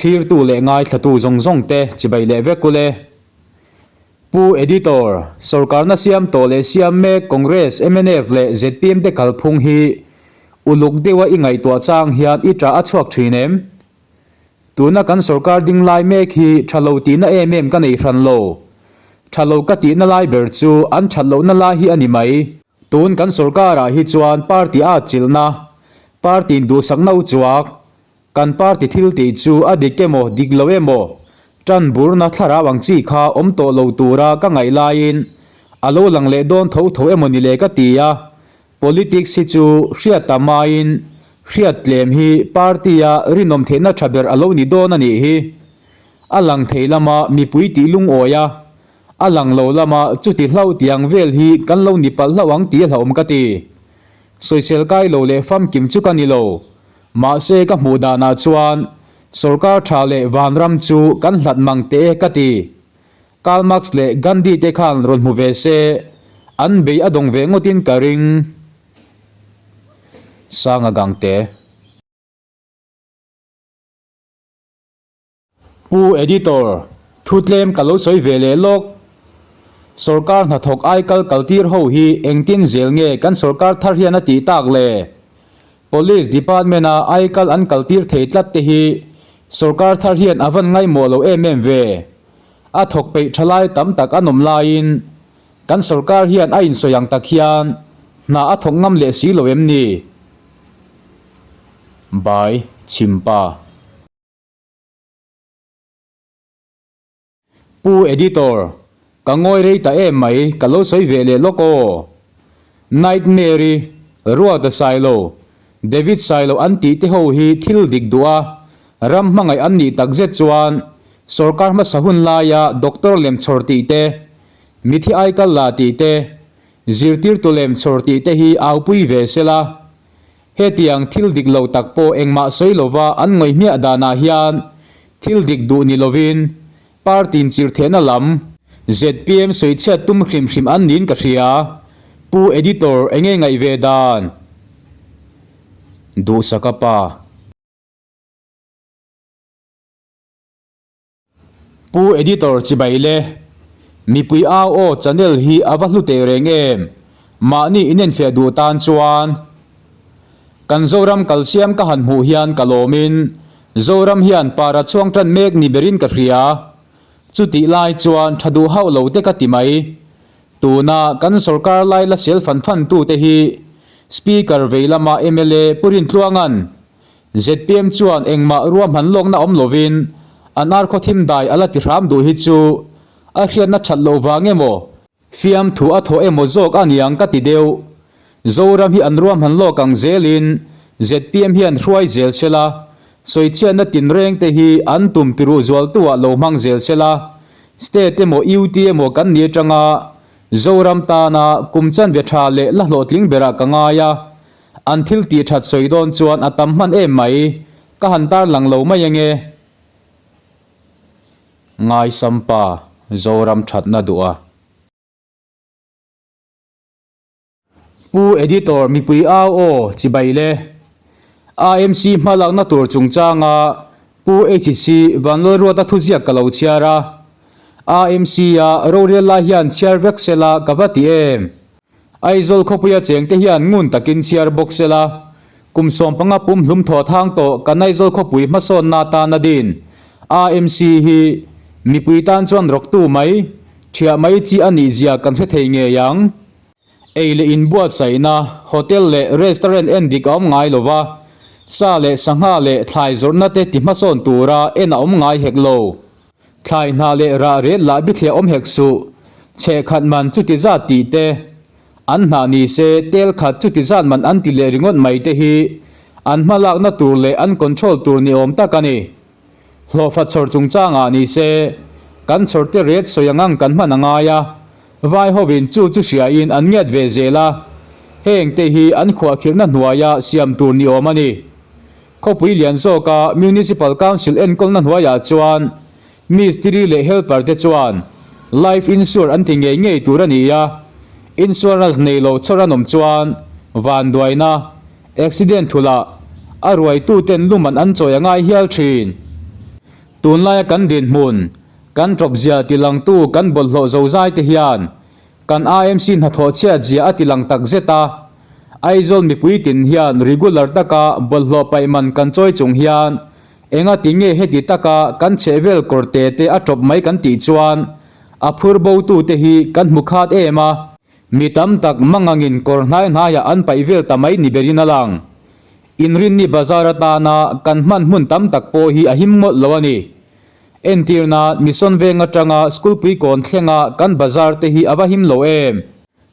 Thlirtu leh ngaithlatu zawng zawng te chibai leh vek ule. Pu Editor, Sorkarna siam tawh leh siam mek Congress, mnf leh zpm te kalphung hi uluk deuha i ngaihtuah chang hian i tah a chhuak thin em? Tuna kan sorkar ding lai mek hi tha lo tihna em em ka nei hran lo. Tha lo ka tihna lai ber chu an that lohna lai hi a ni mai. Tun kan sorkarah hi chuan party a chilhna, party in duhsakna uchuak, Kan party thil tih chu a dik emaw dik lo emaw tan burna thlarau ang chi kha awm tawh lo tura ka ngaih laiin a lo lang leh dawn tho tho emaw ni le ka ti a, politics hi chu hriat tam aiin hriat tlem hi party a rinawm theihna tha ber a lo ni dawn a nih hi. A lang thei lama mipui tih lungawi a, a lang lo lama chuti hlauh tiang vel hi kan lo ni palh hlauh ang tih a hlauhawm ka ti. Sawisel kai lo leh famkim chu ka ni lo. Mahse ka hmuh danah chuan sorkar tha leh vanram chu kan hlat mang teh e ka ti. Karl Marx leh Gandhi te khan rawn hmu ve se, an bei a dawng ve ngawtin ka ring. Sanga Gangte. Pu Editor, thu tlem ka lo sawi ve leh lawk. Sorkar hnathawk aikal kaltir ho hi engtin zel nge kan sorkar thar hian a tih tak le? Police Department-a aikal an kaltir thei tlat te hi sorkar thar hian a van ngaimawh lo em em ve. A thawk peih tha lai tam tak an awm laiin kan sorkar hian a insawi ang tak hian hna a thawk ngam leh si lo em ni? By Chhimpa. Pu Editor, ka ngawi rei ta em mai, ka lo sawi ve leh lawk aw. Nightmare-i, Ruata Sailo, David Sailo an tih te ho hi thil dik duh a, ram hmangaih an nih tak zet chuan sorkar hmasa hun laia doctor lem chhawr tih te, mithi aikal la tih te, zirtirtu lem chhawr tih te hi aupui ve sela. Hetiang thil dik lo tak pawh engmah sawi lova an ngawih hmiah danah hian thil dik duh ni lovin party inchirthehna lam zpm sawichhiat tum hrim hrim an niin ka hria. Pu Editor enge ngaih ve dan? Duhsaka pa. Pu Editor chibai le. Mipui au aw channel hi a va hlu teh reng em? Mahni inenfiah duh tan chuan kan Zoram kalsiam ka han hmuh hian ka lawmin Zoram hian para chhuang tan mek ni berin ka hria. Chutih lai chuan tha duh hauh lo te ka ti mai. Tuna kan sorkar lai la sel fan fan tute hi Speaker vei lama mla Pu Rintluanga'n Zpm chuan engmah ruahman lawkna awm lovin an arkhaw thim dai a la ti hram duh hi chu a hriatna that loh vang emaw, fiamthu a thawh emaw zawk a niang ka ti deuh. Zoram hi an ruahman lawk ang zelin zpm hian hruai zel sela, sawichhiatna tinreng te hi an tum tiruh zualtuah lo hmang zel sela, state emaw UT emaw kan ni atanga Zoram tana kum chanve tha leh la hlawhtling berah ka ngai a. An thil tih that sawi dawn chuan a tam hman em mai, ka han tar lang lo mai ange. Ngaisampa, Zoram thatna duh a. Pu Editor mipui au aw chibai le. AMC hmalakna tur chungchanga Pu HC Vanlalruata thuziak ka lo chhiar a. AMC-a rorel lai hian chhiar vek sela ka va ti em. Aizawl khawpuia chengte hian ngun takin chhiar bawk sela, kum 15 pum hlum thaw thang tawh kan Aizawl khawpui hmasawnna atan a din. AMC hi mipui tan chuan rawktu mai, thiah mai chi a nih zia kan hre thei ngei ang. Ei leh inbuatsaihna, hotel leh restaurant en dik a awm ngai lo va, sa leh sangha leh thlai zawrhna te ti hmasawn tura en a awm ngai hek lo. Thlai hna leh rah ret lah bithliah awm hek suh, chheh khat man chuti zat tih te, an hnah ni se tel khat chuti zat man an ti leh ringawt mai te hi an hma lakna tur leh an control tur ni awm tak a ni. Hlawhfa chhawr chungchangah ni se kan chhawr te ret sawi ang ang kan hman a ngai a, vai hovin chu chu hriain an ngiat ve zel a, heng te hi an khuahkhirhna hnuaia siam tur ni awm a ni. Khawpui lian zawka Municipal Council enkawlna hnuaiah chuan Mistiri leh helper te chuan Life Insure an ti ngei ngei tur a ni a, insurance nei lo chhawr an awm chuan vanduaina, accident thulah a ruaituten luman an chawi a ngai hial thin. Tunlaia kan dinhmun, kan ṭawpzia tilangtu kan bawlhhlawh zozai te hian kan AMC hnathawh chhiatzia a tilang takzet a. Aizawl mipui tin hian regular taka bawlhhlawh paih man kan chawi chung hian enga ti nge heti taka kan chhehvel kawr te te a ṭawp mai kan tih chuan a phur botu te hi kan hmu khat em a. Mi tam tak mangangin kawr hnai hnaiah an paih vel ta mai ni berin a lang. Inrinni bazar atana kan hman hmun tam tak pawh hi a him ngawt lo a ni. Entirna, Mission veng atanga School puikawn thlenga kan bazar te hi a va him lo em?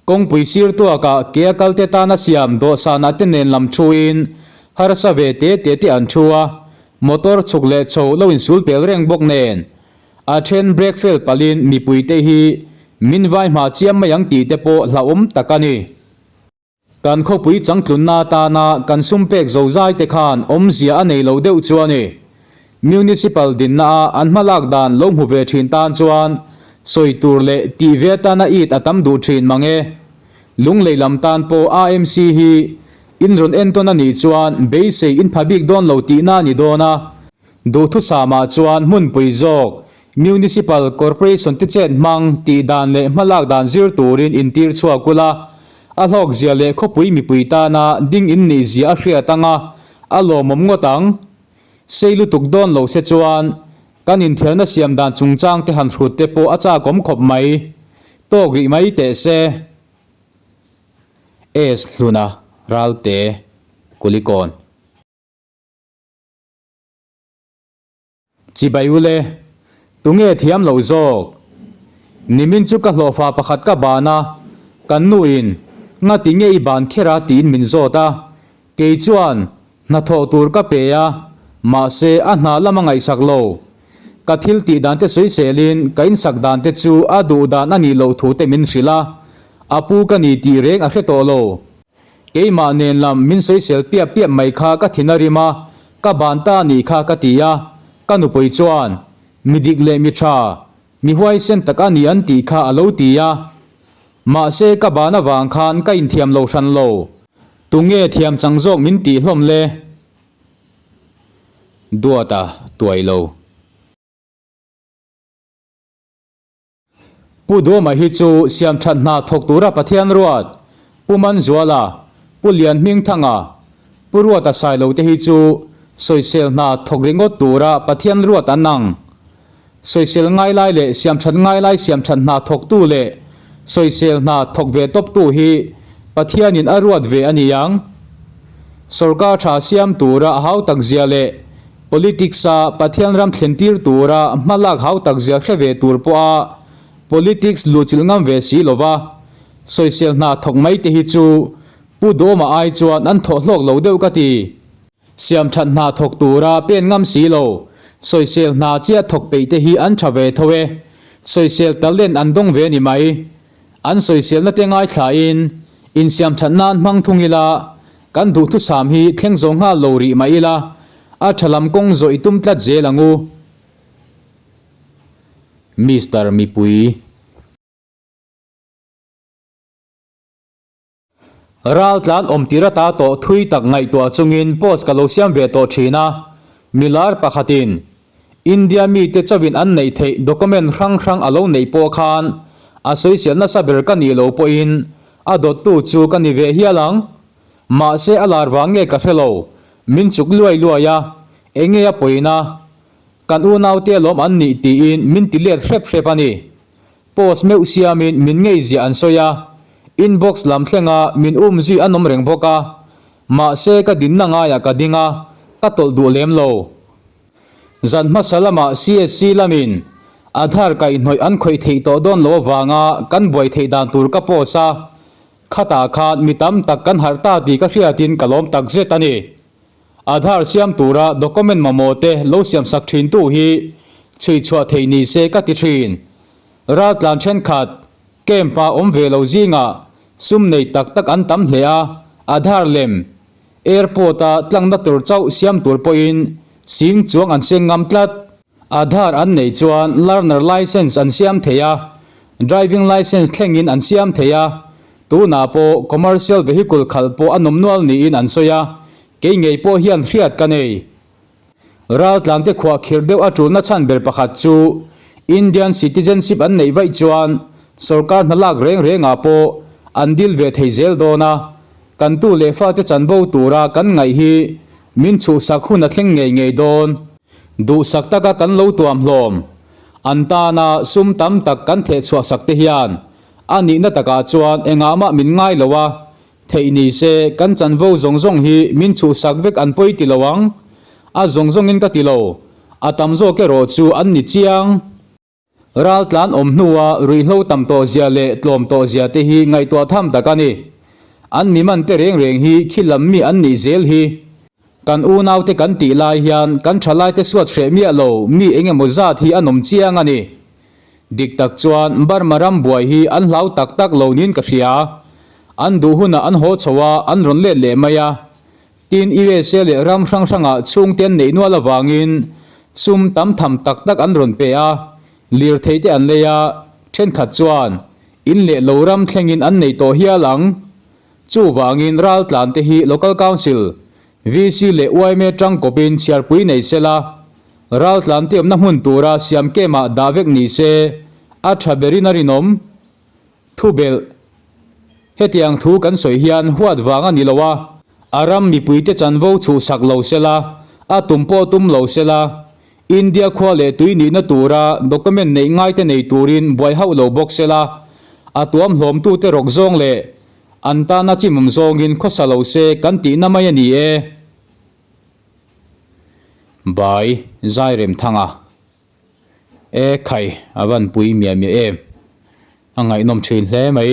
Kawngpui sir tuakah ke a kalte tana siam dawhsanah te nen lam thuin harsa ve te te te an thu a, motor chhuk leh chho lo insul pel reng bawk nen a then brake fail palhin mipuite hi min vai hma chiam mai ang tih te pawh hlauhawm tak a ni. Kan khawpui changtlunna atana kan sum pek zozai te khan awmzia a nei lo deuh chu a ni. Municipal dinna a an hmalak dan lo hmu ve thin tan chuan sawi tur leh tih ve atana it a tam duh thin mang e. Lunglei lam tan pawh AMC hi in rawn entawn a nih chuan beisei in pha bik dawn lo tihna a ni dawn a. Duhthusama chuan hmunpui zawk Municipal Corporation te chet hmang tih dan leh hmalak dan zir turin intir chhuak ula, a hlawkzia leh khawpui mipui tana ding in nih zia a hriat anga a lawmawm ngawt ang. Sei lutuk dawn lo se chuan kan inthiarna siam dan chungchang te han hrut te pawh a chakawm khawp mai. Tawk rih mai teh se. S. Hluna, Ralte, Kulikawn. Chibai ule, tunge thiam lo zawk? Nimin chu ka hlawhfa pakhat ka ban a, kan nuin ngati nge i ban kher a tiin min zawt a, kei chuan hnathawh tur ka pe a, mahse a hna lam a ngaihsak lo. Ka thil tih dan te sawiselin ka insak dan te chu a duh dan a nih loh thu te min hrilh a, a pu ka ni tih reng a hre tawh lo. Keimah nen lam min sawisel piap piap mai kha ka thin a rim a, ka ban ta a nih kha ka ti a, ka nupui chuan, Mi dik leh mi tha, mi huaisen tak a ni an tih kha a lo ti a. Mahse ka ban avang khan ka inthiam lo hran lo. Tunge thiam chang zawk min tih hlawm le? Duata tuai lo. Pu Duama hi chu siamthat hna thawk tura Pathian ruat, Pu Manzuala, Pu Lianhmingthanga, Pu Ruata Sailo te hi chu sawisel hna thawk ringawt tura Pathian ruat an ang. Sawisel ngai lai leh siamthat ngai lai siamthat hna thawktu leh sawisel hna thawk ve tawptu hi Pathianin a ruat ve a ni ang. Sorkar tha siam tura a hautak zia leh Politics-a Pathian ram thlentir tura hma lak hau tak zia hre ve tur pawha politics luhchilh ngam ve si lova sawisel hna thawk mai te hi chu Pu Duhawma ai chuan an thawh hlawk lo deuh ka ti. Siamthat hna thawk tura pen ngam si lo, sawisel hna chiah thawk peih te hi an tha ve tho e. Sawisel talent an dawng ve ni mai. An sawiselna te ngaithlain insiamthat nan hmang thung ila, kan duhthusam hi thleng zo nghal lo rih mah ila, a tha lam kawng zawh i tum tlat zel ang u. Mister Mipui. Raltlan awmtir ata tawh thui tak ngaihtuah chungin post ka lo siam ve tawh thin a, milar pakhatin India mite chauhin an neih theih document hrang hrang a lo neih pawh khan a sawisel nasa ber ka nih lo pawhin a dawttu chu ka ni ve hial ang. Mahse a lar vang nge ka hre lo, min chuk luai luai a, enge a pawina, kan unaute alawm an nih tiin min ti let hrep hrep a ni. Post meuh siamin min ngei ziah an sawi a, inbox lam thlenga min um zui an awm reng bawk a, mahse ka dinna ngaiah ka ding a, ka tawlh duh lem lo. Zan hmasa lamah CSC lamin Aadhaar kaihhnawih an khawih theih tawh dawn lo avanga kan buai theih dan tur ka post a, khatah khan mi tam tak kan harh ta tih ka hriatin ka lawm tak zet a ni. Aadhaar siam tura document mamawh te lo siamsak thintu hi chhui chhuah theih ni se ka ti thin. Raltlan thenkhat camp-a awm ve lo zingah sum nei tak tak an tam hle a, Aadhaar lem Airport-a tlangna tur chauh siam tur pawhin sing chuang an seng ngam tlat. Aadhaar an neih chuan learner licence an siam thei a, driving licence thlengin an siam thei a, tunah pawh commercial vehicle khalh pawh a nawm nual niin an sawi a, kei ngei pawh hian hriat ka nei. Raltlante khuahkhirh deuh a tulna chhan ber pakhat chu Indian citizenship an neih vaih chuan sorkar hna lak reng rengah pawh an dil ve thei zel dawn a, kan tu leh fate chanvo tura kan ngaih hi min chhuhsak hun a thleng ngei ngei dawn. Duhsak taka kan lo tuam hlawm. An tana sum tam tak kan thehchhuahsak te hian a nihna takah chuan engah mah min ngai lo a, Theih ni se, kan chanvo zawng zawng hi min chhuhsak vek an pawi ti lo ang. A zawng zawngin ka ti lo. A tam zawk erawh chu an ni chiang. Raltlan awm hnua ruihhlo tam tawh zia leh tlawm tawh zia te hi ngaihtuah tham tak a ni. An mi man te reng reng hi khi lam mi an nih zel hi. Kan unaute kan tih lai hian kan thalaite suat hreh miah lo mi eng emaw zat hi an awm chiang a ni. Dik tak chuan Burma ram buai hi an hlau tak tak lo niin ka hria. An duh hunah an haw chho a, an rawn let leh mai a. Tin, USA leh ram hrang hrangah chhungte an neih nual avangin sum tam tham tak tak an rawn pe a, lirthei te an lei a, thenkhat chuan in leh lo ram thlengin an nei tawh hial ang. Chuvangin raltlan te hi Local Council, VC leh yma tangkawpin chhiarpui nei sela, Raltlan tiamna hmun tura siam kemah dah vek ni se, a tha berin a rinawm. Thubelh, Hetiang thu kan sawi hian huat vang a ni lo a, a ram mipuite chanvo chhuhsak lo sela, a tum pawh tum lo sela, India khua leh tui nihna tura document neih ngaite nei turin buai hauh lo bawk sela, a tuam hlawmtute rawk zawng leh an tana chimawm zawngin khawsa lo se kan tihna mai a ni e. Bai Zairemthanga E khai a van pui miah miah em. A ngaihnawm thin hle mai.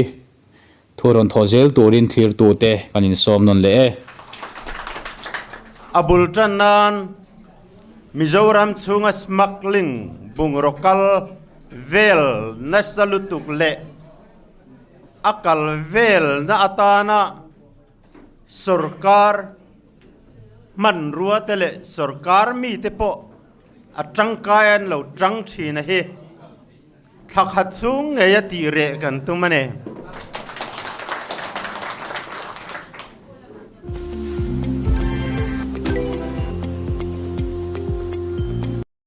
Thu rawn thawh zel turin thlirtute kan insawm nawn leh e. A bul tan nan Mizoram chhunga smuggling bungraw kal vel nasa lutuk leh a kal velna atana Sorkar hmanrua te leh sorkar mite pawh a tangkai an lo tang thin a hi. Thla khat chhung ngei a tih reh kan tum a ni.